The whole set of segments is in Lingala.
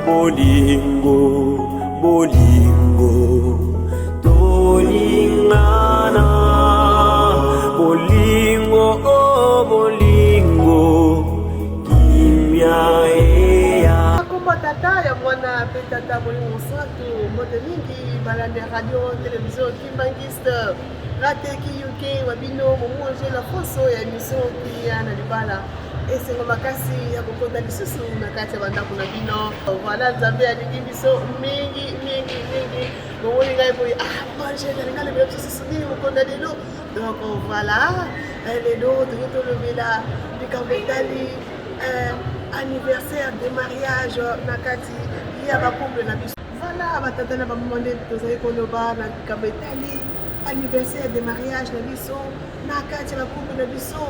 Bolingo, bolingo, tolingana. Bolingo, oh bolingo, kimia eya. Kombo tata ya mwana mpe tata molimo mosantu. Mbote mingi balandi ya radio télévision Kimbanguiste Rateki UK wa bino Momu Angela Foso ya émission Kimia na libala. Esengo makasi ya kokota lisusu na kati ya bandako na bino. Voilà, Nzambe alingi biso mingi mingi mingi. Bomoni ngai boye, ah Mama Angela alingi alobela biso susu nini mokonda lelo. Donc voilà, lelo toki tolobela likambo etali anniversaire de mariage na kati ya bacouple na biso. Voilà, batata na bamama, nde tozali koloba na likambo etali anniversaire de mariage na biso na kati ya bacouple na biso.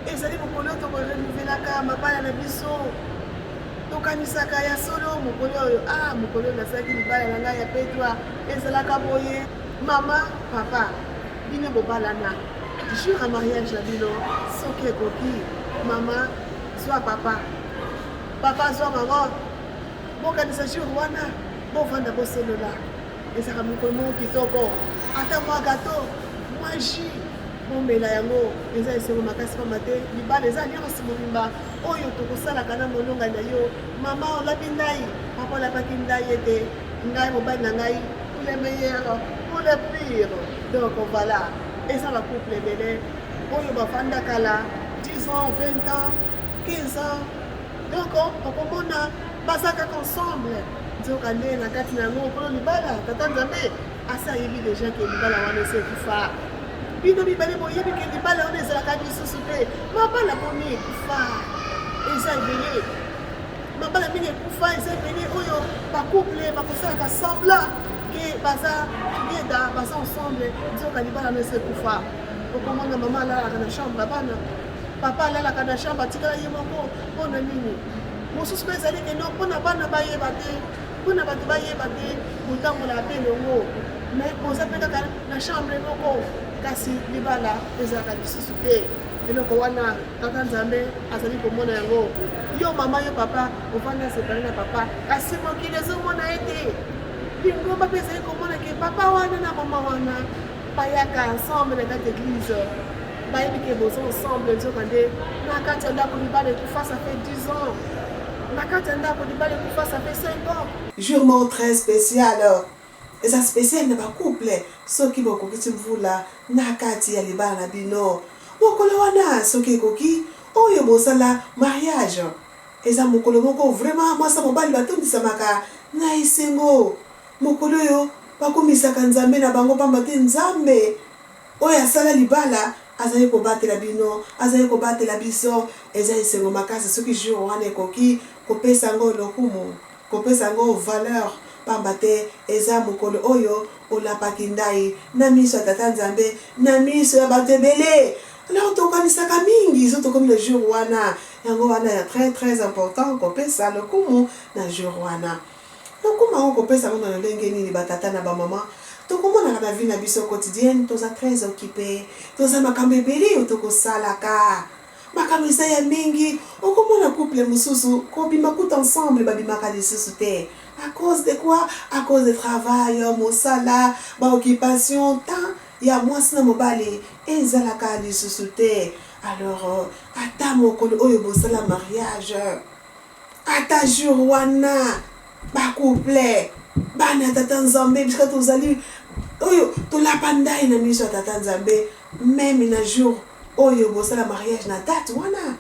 Ezali mokolo oyo tokorenouvelaka mabala na biso. Tokanisaka ya solo mokolo oyo, ah, mokolo oyo nasalaki libala na ngai ya petwa. Ezalaka boye, mama, papa, bino bobalana, jour ya mariage na bino soki ekoki, mama zwa papa, papa zwa mama, bokanisa jour wana, bovanda, bosolola. Ezalaka mokolo moko kitoko. Ata mwa gâteau, mwa jus, bomela yango, eza esengo makasi, pamba te libala eza alliance mobimba oyo tokosalaka na molongani na yo. Mama olapi ndai, papa olapaki ndai ete ngai mobali na ngai, pour le meilleur, pour le pire. Donc voilà, eza bacouple ebele oyo bavanda kala 10 ans, 20 ans, 15 ans. Donc okomona baza kaka ensemble, nzoka nde na kati na yango mokolo libala, tata Nzambe asi ayebi déjà ke libala wana esi ekufa. Bino mibale boyebi ke libala wana ezalaka lisusu te. Mabala boni ekufa? Eza ebele. Mabala mingi ekufa, eza ebele oyo bacouple bakosalaka semblant ke baza together, baza ensemble, nzoka libala wana esi ekufa. Okomona mama alalaka na chambre ya bana, papa alalaka na chambre, atikala ye moko. Mpo na nini? Mosusu mpe ezali keno mpona bana bayeba te, mpona bato bayeba te, botambola mpe elongo, mais boza mpe kaka na chambre moko, kasi libala ezalaka lisusu te. Eloko wana, tata Nzambe azali komona yango. Yo mama, yo papa, ovanda séparé na papa, kasi mokili ezomona ete lingomba mpe ezali komona ke papa wana na mama wana bayaka ensemble na kati église, bayebi ke boza ensemble, nzoka nde na kati ya ndako libala ekufa. Ça fait 10 ans na kati ya ndako libala ekufa, ça fait 5 ans. Jour moko très spécial, eza spécial na bacouple. Soki bokokisi mvula na kati ya libala na bino, mokolo wana soki ekoki oyo bosala mariage, eza mokolo moko vraiment mwasi na mobali batondisamaka na esengo. Mokolo oyo bakumisaka Nzambe na bango, pamba te Nzambe oyo asala libala azali kobatela bino, azali kobatela biso. Eza esengo makasi soki jour wana ekoki, kopesa yango lokumu, kopesa yango valeur, pamba te eza mokolo oyo olapaki ndai na miso ya tata Nzambe, na miso ya bato ebele. Alors tokanisaka mingi so tokomi na jour wana. Yango wana ya très très important kopesa lokumu na jour wana. Lokumu yango, kopesa yango na lolenge nini? Batata na bamama, tokomonaka na vie na biso quotidienne, toza très occupé, toza makambo ebele oyo tokosalaka, makambo eza ya mingi. Okomona couple mosusu kobima kuta ensemble babimaka lisusu te. À cause de quoi? À cause de travail, mosala, baoccupation, temps ya mwasi na mobali ezalaka lisusu te. Alors ata mokolo oyo bosala mariage, ata jour wana, bacouple, bana ya tata Nzambe, bisika tozali oyo tolapa ndai na miso ya tata Nzambe, même na jour oyo bosala mariage, na date wana,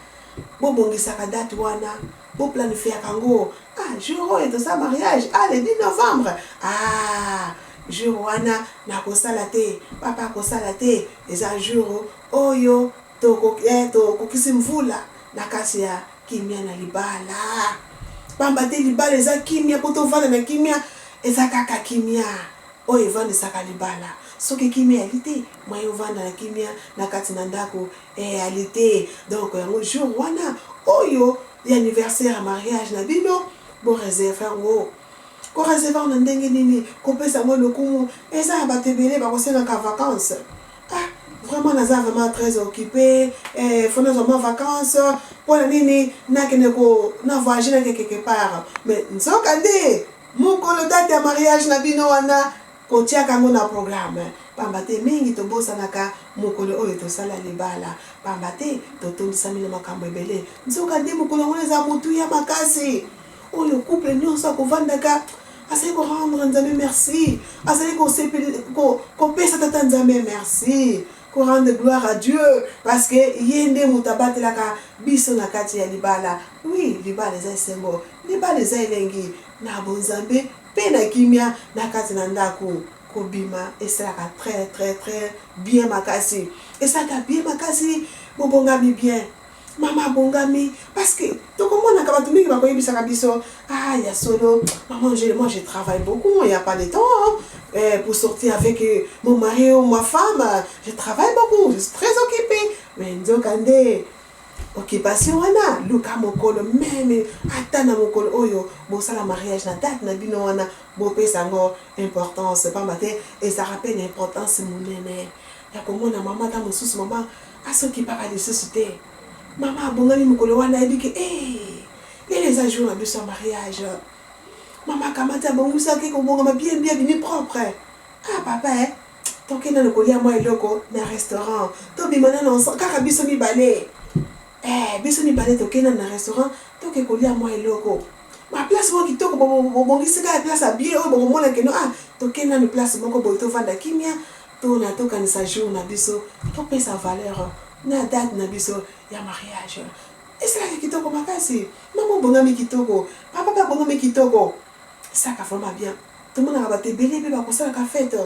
bobongisaka date wana, boplanifiaka yango: ah, jour oyo tosala mariage, ah, le 10 novembre, ah, jour wana nakosala te, papa akosala te, eza jour oyo tokokisi mvula na kati ya kimia na libala, pamba te libala eza kimia. Mpo tovanda na kimia, eza kaka kimia oyo evandisaka libala. Soki kimia eyali te, moyen ovanda na kimia na kati na ndako eyali te. Donc yango jour wana oyo ya anniversaire ya mariage na bino, boréserver yango. Koréserver yango na ndenge nini? Kopesa yango lokumu. Eza ya bato ebele bakosengaka vacance. Ah, Vraiment naza vraiment très occupé, eh, faut nazwa mwa vacance. Mpo na nini nakende ko na voyage, nake quelque part? Mais nzoka nde mokolo date ya mariage na bino wana, kotiaka yango na programme, pamba te mingi tobosanaka mokolo oyo tosala libala, pamba te totondisami na makambo ebele. Nzoka nde mokolo yango eza motuya makasi oyo couple nyonso akovandaka, azali korendre Nzambe merci, azali kopesa tata Nzambe merci, korendre gloire à Dieu, parce que ye nde moto abatelaka biso na kati ya libala. Oui, libala eza esengo, libala eza elengi na bonzambe mpe na kimia na kati na ndako. Kobima esalaka très très très bien makasi, esalaka bien makasi. Bobongami bien, mama abongami, parce que tokomonaka bato mingi bakoyebisaka biso: "Ah, ya solo, maman Angèle, moi je travaille beaucoup, il y a pas de temps, hein, pour sortir avec mon mari ou ma femme. Je travaille beaucoup, je suis très occupée." Mais nzoka nde occupation wana, luka mokolo, même ata na mokolo oyo bosala mariage, na date na bino wana, bopesa yango importance, pamba te ezalaka mpe na importance monene ya komona mama. Ata mosusu mama asokipaka lisusu te, mama abongami mokolo wana, ayebi ke lelo eza jour na biso ya mariage. Mama akamati, abongisaki, kobongama bien bien, abimi propre. "Ah papa, tokende na kolia mwa eloko na restaurant, tobima nano kaka biso mibale, biso mibale. Tokende na restaurant, toke kolia mwa eloko, baplace moko kitoko bobongisi kaka, place ya bien oyo bokomona keno. Ah, tokende nano place moko boye, tovanda kimia, tona tokanisa jour na biso, topesa valeur na date na biso ya mariage." Esalaka kitoko makasi. Mama obongami kitoko, papa mpe abongami kitoko, esalaka vraiment bien. Tomonaka bato ebele mpe bakosalaka fête,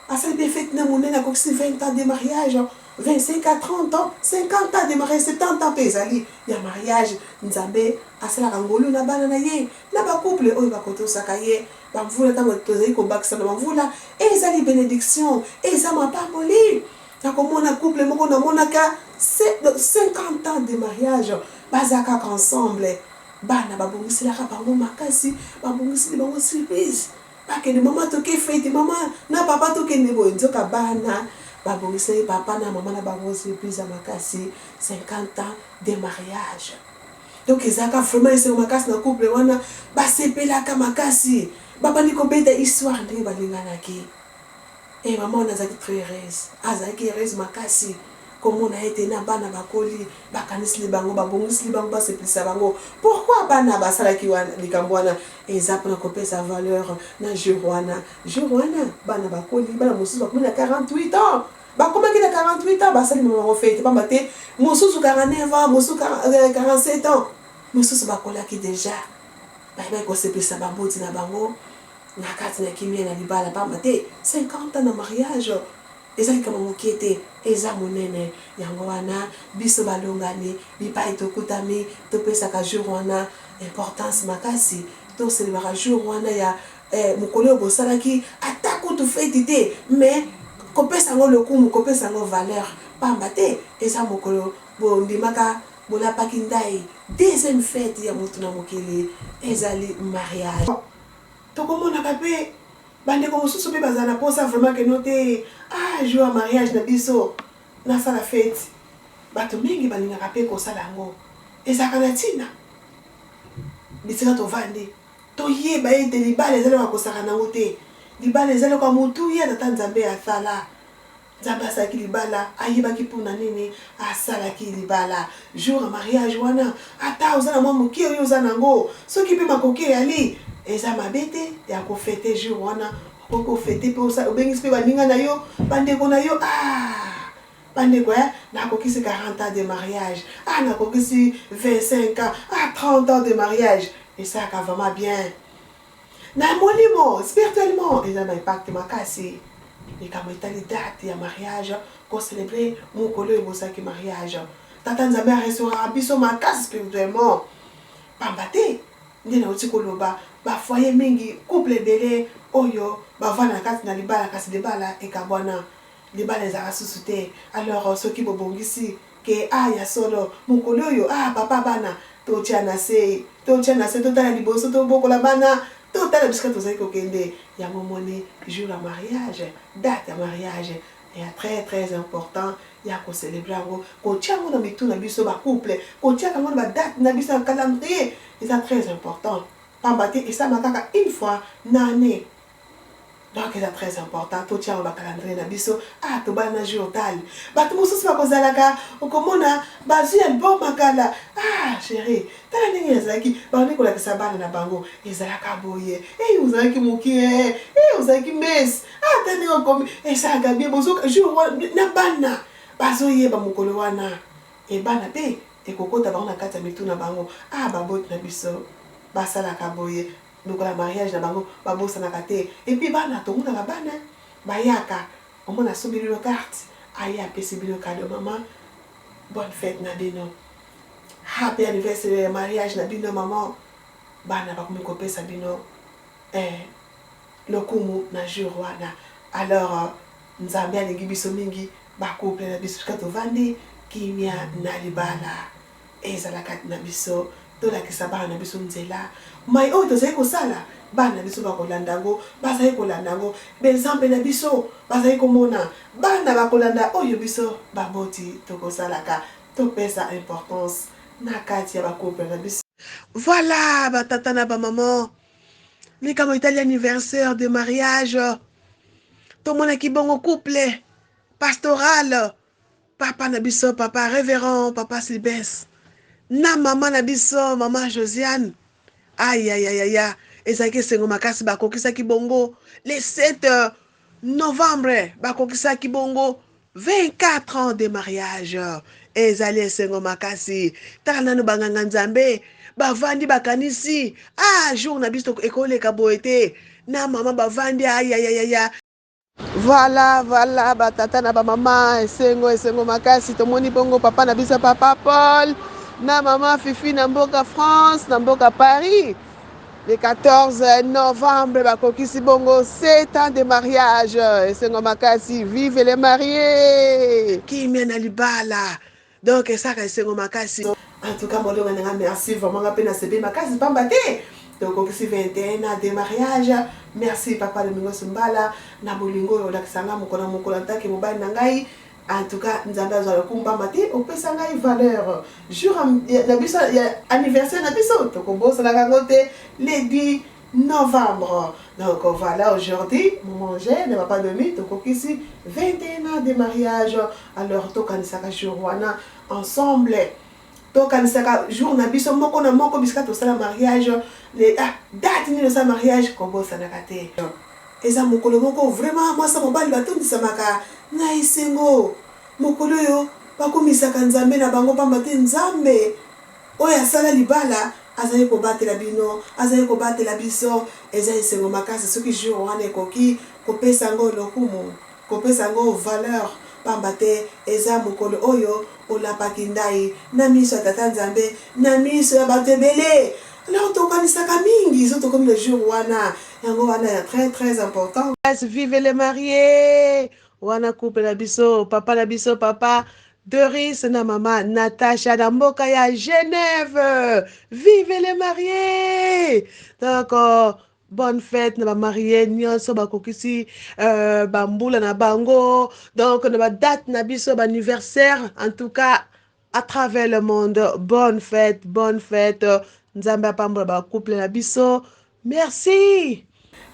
asali mpe fête na monene, akokisi 20 ans de mariage, 25 à 30 ans, 50 ans de mariage, 70 ans mpe ezali ya mariage. Nzambe asalaka ngolu na bana na ye, na bacouple oyo bakotosaka ye. Bamvula, ntango tozali kobakisa na bamvula, ezali bénédiction, eza mapamboli. Nakomona couple moko namonaka 50 ans de mariage, baza kaka ensemble. Bana babongiselaka bango makasi, babongiseli bango surprise, bakende: "Mama, toke fête, mama na papa, tokende boye." Nzoka bana babongiseli papa na mama na bango surprise ya makasi, 50 ans de mariage. Donc ezalaka vraiment esengo makasi na couple wana, basepelaka makasi, babandi kobeta histoire ndenge balinganaki. E mama wana azalaki très heureuse, azalaki heureuse makasi komona ete na bana bakoli, bakanisili bango, babongisili bango, basepelisa bango. Pourquoi bana basalaki wana likambo wana? Eza mpona kopesa valeur na jour wana. Jour wana bana bakoli, bana mosusu bakomi na 48 ans, bakomaki na 48 ans, basali mama bango fête, pamba te mosusu 49 ans, mosusu 47 ans, mosusu bakolaki déjà, bayebaki kosepelisa baboti na bango na kati na kimia na libala, pamba te 50 ans na mariage eza likambo moke te, eza monene. Yango wana biso balongani, bipai tokutami, topesaka jour wana importance makasi, toselebaka jour wana ya mokolo oyo bosalaki, ata kutu feti te, mais kopesa yango lokumu, kopesa yango valeur, pamba te eza mokolo bondimaka, bolapaki ndai. Deuxième fête ya motu na mokili ezali mariage. Tokomonaka mpe bandeko mosusu mpe bazala na mposa vraiment keno te: "Ah, jour ya mariage na biso nasala fête." Bato mingi balingaka mpe kosala yango, ezalaka na ntina. Bisika tovandi, toyeba ete libala eza eloko kosaka nango te. Libala eza eloko ya motuya. Tata Nzambe asala, Nzambe asalaki libala, ayebaki mpona nini asalaki libala. Jour ya mariage wana, ata oza na mwa moke oyo oza nango, soki mpe makoki eyali, eza mabe te ya kofêter jour wana. Okoki kofêter mpe obengisi mpe baninga na yo, bandeko na yo: "Ah bandeko, nakokisi 40 ans de mariage, ah nakokisi 25 ans, ah 30 ans de mariage." Esalaka vraiment bien na molimo, spirituellement eza na impact makasi. Likambo etali date ya mariage, kocélébrer mokolo oyo ebosalaki mariage, tata Nzambe arestauraka biso makasi spirituellement, pamba te nde nauti koloba, bafoyer mingi, couple ebele oyo bavanda na kati na libala, kasi libala ekabwana, libala ezalaka susu te. Alors soki bobongisi ke: "Ah, ya solo, mokolo oyo, ah papa, bana totia na se, totia na se, totala liboso, tobokola bana, totala bisika tozali kokende." Yango moni jour ya mariage, date ya mariage. Ya très très important ya ko celebrer yango, kotia yango na mitu na biso ba couple, kotiaka yango na ba date na biso ya calendrier, eza très important pamba te esalama kaka une fois na annee. Donc eza très important totia yango ba calendrier na biso. Ah, tobalana jour tal. Bato mosusu bakozalaka, okomona bazwi album ya kala. Ah chérie, tala ndenge ezalaki, babandi kolakisa bana na bango ezalaka boye. Hey, ozalaki mokie, hey, ozalaki mes. Ah, tala ndenge okomi, esalaka bien. Bozoka jour wana na bana bazoyeba mokolo wana. E bana pe ekokota bango na kati ya mitu na bango. Ah, baboti na biso basalaka boye. Lokola mariage na bango babosanaka te. Et puis bana, tomonaka bana bayaka, omona asombi bino carte, aye apesi bino cadeau, maman bonne fete na bino, happy anniversary ya mariage na bino maman. Bana bakomi kopesa bino eh, lokumu na jour wana. Alors Nzambe alingi biso mingi ba couple na biso, sika tovandi kimia na libala ezala kati na biso, tolakisa bana na biso nzela mai oyo tozali kosala, bana na biso bakolanda yango, bazali kolanda yango, bezambe na biso bazali komona, bana bakolanda oyo biso baboti tokosalaka. Topesa importance na kati ya ba couple na biso. Voilà ba tata na ba maman, likambo etali anniversaire de mariage, tomonaki bongo couple pastoral, papa na biso papa reverend papa Silbens na mama na biso mama Josiane. Ayayayaya, ezalaki esengo makasi. Bakokisaki bongo le 7 novembre, bakokisaki bongo 24 ans de mariage. Ezali esengo makasi. Tala nanu banganga nzambe bavandi, bakanisi ah, jour na biso ekoleka boye te. Na mama bavandi, ayayayaya. Voilà, voilà, ba tata na ba mama, esengo, esengo makasi. Tomoni bongo papa na biso papa Paul na mama Fifi na mboka France, na mboka Paris. Le 14 novembre bakokisi bongo 7 ans de mariage. Esengo makasi, vive les mariés. Kimia na libala. Donc esaka esengo makasi. En tout cas molonga na nga, merci vraiment, nga pe nasepeli makasi pamba te tokokisi 21 ans de mariage. Merci papa Domingos Mbala na bolingo oyo olakisa nga mokolo na mokolo en tant que mobali na ngai. En tout cas Nzambe azwa lokumu pamba te opesa ngai valeur. Jour na biso ya anniversaire na biso tokobosanaka yango te, le 10 novembre. Donc voilà, aujourd'hui maman Angèle na papa Domi tokokisi 21 ans de mariage. Alors tokanisaka jour wana ensemble, tokanisaka jour na biso moko na moko bisika tosala mariage, le ah, date nini osala mariage, kobosanaka te. Eza mokolo moko vraiment mwasi na mobali batondisamaka na esengo, mokolo oyo bakumisaka Nzambe na bango, pamba te Nzambe oyo asala libala azali kobatela bino, azali kobatela biso. Eza esengo makasi soki jour wana ekoki, kopesa yango lokumu, kopesa yango valeur, pamba te eza mokolo oyo olapaki ndayi na miso ya Tata Nzambe, na miso ya bato ebele. Alors tokanisaka mingi soki tokomi na jour wana, yango wana ya très très important. Vive les mariés! Wana couple na biso, papa na biso papa Doris na mama Natacha na mboka ya Genève. Vive les mariés! Donc bonne fête na ba mariés nyonso bakokisi bambula na bango, donc na ba date na biso ba anniversaire, en tout cas à travers le monde, bonne fête, bonne fête. Nzambe apambola ba couple na biso. Merci.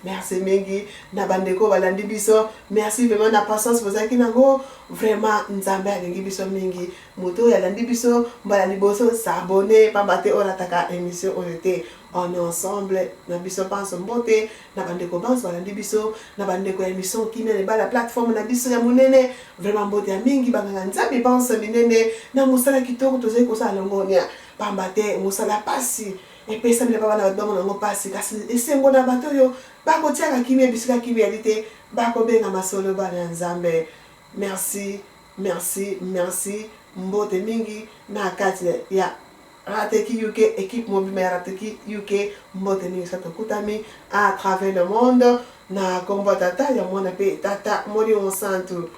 Merci mingi na bandeko balandi biso. Merci vraiment na patience bozalaki nango. Vraiment Nzambe alingi biso mingi. Moto oyo alandi biso mbala liboso, s'abonner pamba te orataka émission oyo te. On est ensemble na biso banso, mbote na bandeko banso balandi biso, na bandeko ya émission Kimia na Libala, plateforme na biso ya monene. Vraiment mbote ya mingi banganga Nzambe banso minene na mosala kitoko tozali kosala longonia, pamba te mosala pasi epesami na bana bato bamona yango pasi, kasi esengo na bato oyo bakotiaka kimia bisika kimia yali te, bakobenga masolo bana ya Nzambe. Merci, merci, merci. Mbote mingi na kati ya Rateki UK, équipe mobimba ya Rateki UK, mbote mingi sa tokutami à travers le monde na kombo ya Tata, ya Mwana pe Tata Molimo Santu.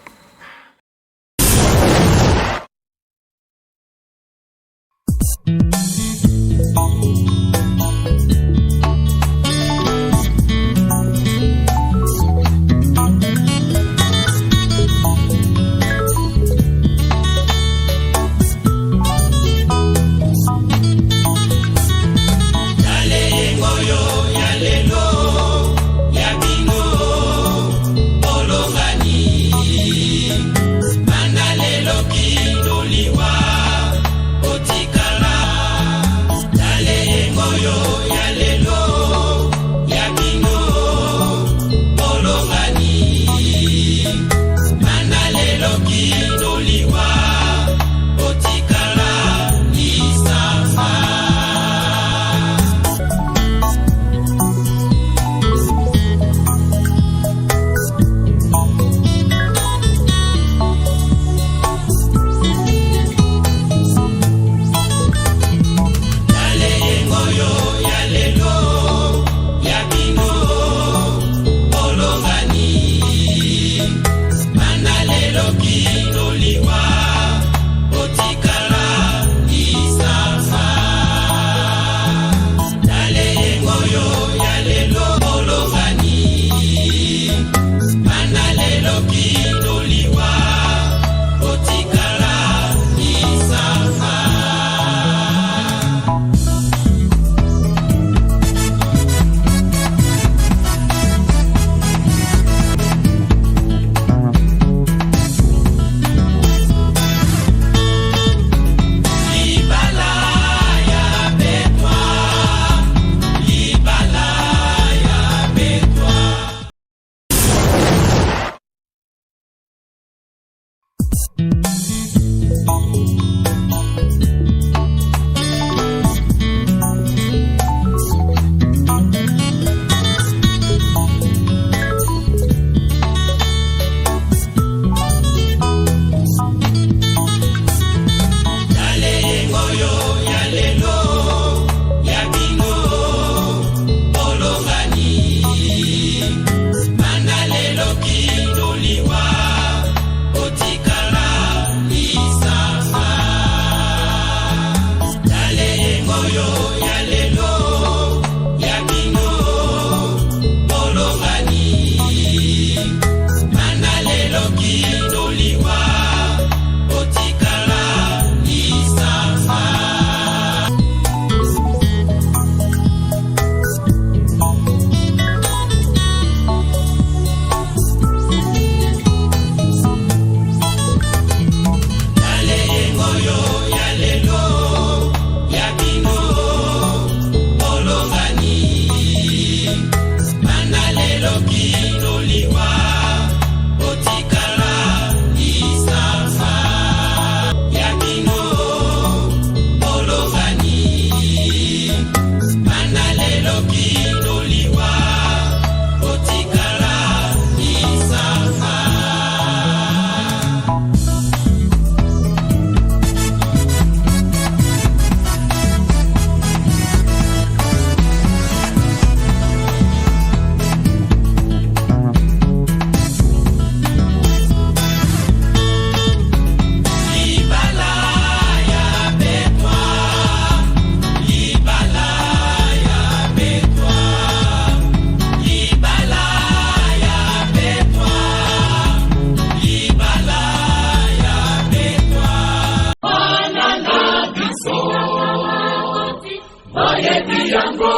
Boyebi yango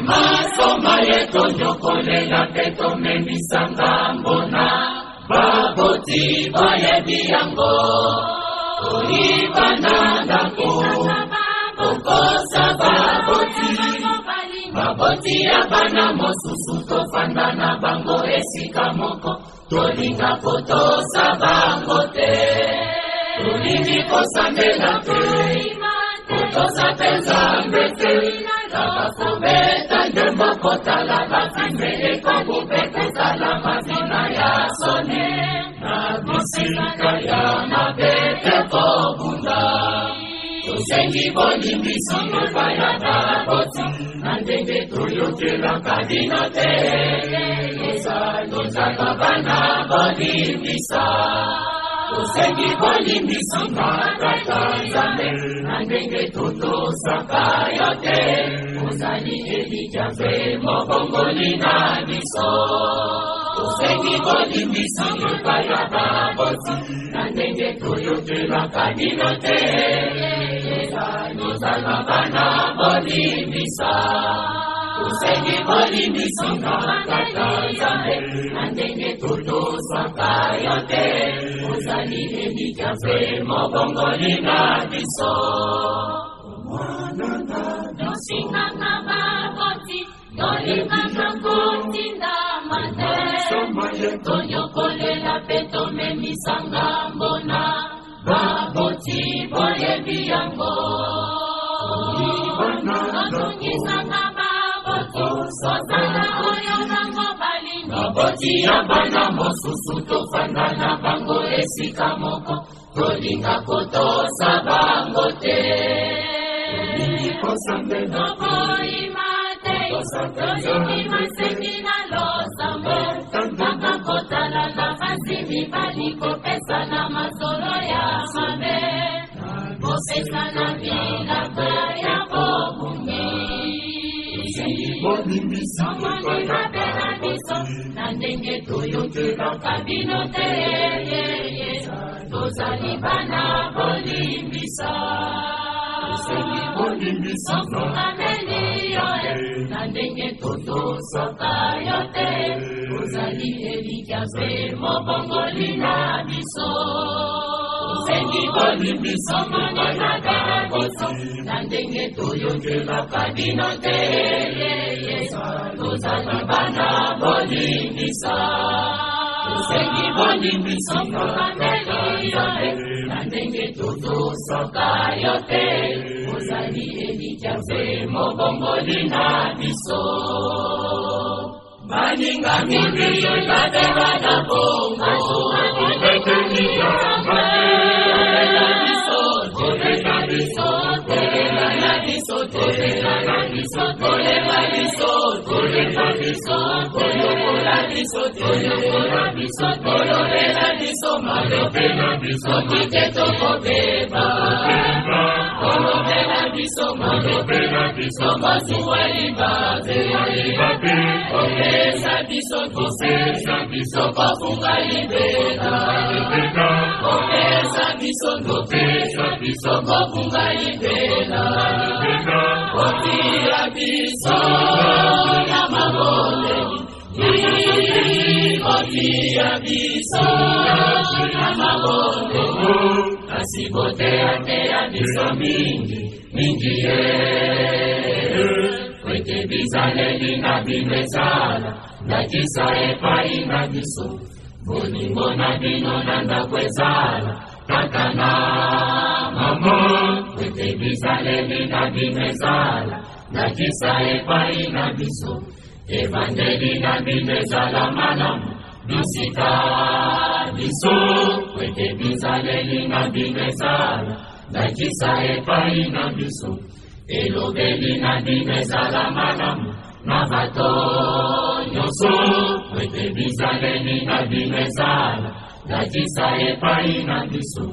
Masoma ye tonyokolela mpe tomemisa ngambo na baboti. Boyebi yango, koyiba na ndako, kokosa baboti, baboti ya bana mosusu tofanda na bango esika moko, tolinga kotosa bango te, tolingi kosambela te, kotosa mpe Nzambe te, kaka kobeta ndembo, kotala bafilms, ekobu mpe kozala mabina ya soni na bisika ya mabe te kobunda. Tosengi bolimbisi epai ya baboti na ndenge toyokelaka bino te. Tozalaka bana, bolimbisa. Tosengi bolimbisi na Tata Nzambe na ndenge totosaka yo te. Ozali elikya mpe mobongoli na biso. Tosengi bolimbisi epai ya baboti na ndenge toyokelaka bino te. Tozala bana, bolimbisa. Tosengi bolimbisi na Tata Nzambe na ndenge totosaka yo te. Ozali elikya mpe mobongoli na biso. Tosingaka baboti, tolingaka kotindama te, tonyokolela mpe tomemisa ngambo na baboti. Boyebi yango, totungisaka baboti, tozala oyo bango balingi. Baboti ya bana mosusu tofanda na bango esika moko, tolinga kotosa bango te. Tokoyima te, tolingi maseki na losambo, kaka kotala na basi mibali, kopesana masolo ya mabe, kopesana bilaka ya bobungi. Omoni mabe na biso na ndenge toyokelaka bino te. Tozali bana, bolimbisa. Tofukameli yo e na ndenge totosaka yo te. Ozali elikya mpe mobongoli na biso. Tosengi bolimbisi. Omoni mabe na biso na ndenge toyokelaka bino te. Tozali bana, bolimbisa. Tosengi bolimbisi. Tofukameli yo e na ndenge totosaka yo te. Ozali elikya mpe mobongoli na biso. Baninga mingi babeba na bongo, tobeta biso, tolela na biso, tobeta na biso, tolemba biso, tolemba biso, toyokola biso, toyokola biso, tolobela biso, malobela biso, soki te tokobeba, tolobela biso, malobela biso, kozuwa libabe, kopesa biso, kopesa biso, kofunga libela, kopesa biso, kopesa biso, kofunga libela, kotia biso na mabondeli, kotia biso na mabondeli, kasi boteyateya biso mingi mingi ye ete bizaleli na bino ezala ndakisa epai na biso. Bolingo na bino na ndako ezala tata na mama, ete bizaleli na bino ezala ndakisa epai na biso. Evandeli na bino ezala malamu bisika biso, ete bizaleli na bino ezala ndakisa epai na biso. Elobeli na bino ezala malamu na bato nyonso, ete bizaleli na bino ezala ndakisa epai na biso,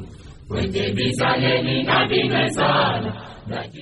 ete bizaleli na bino ezala.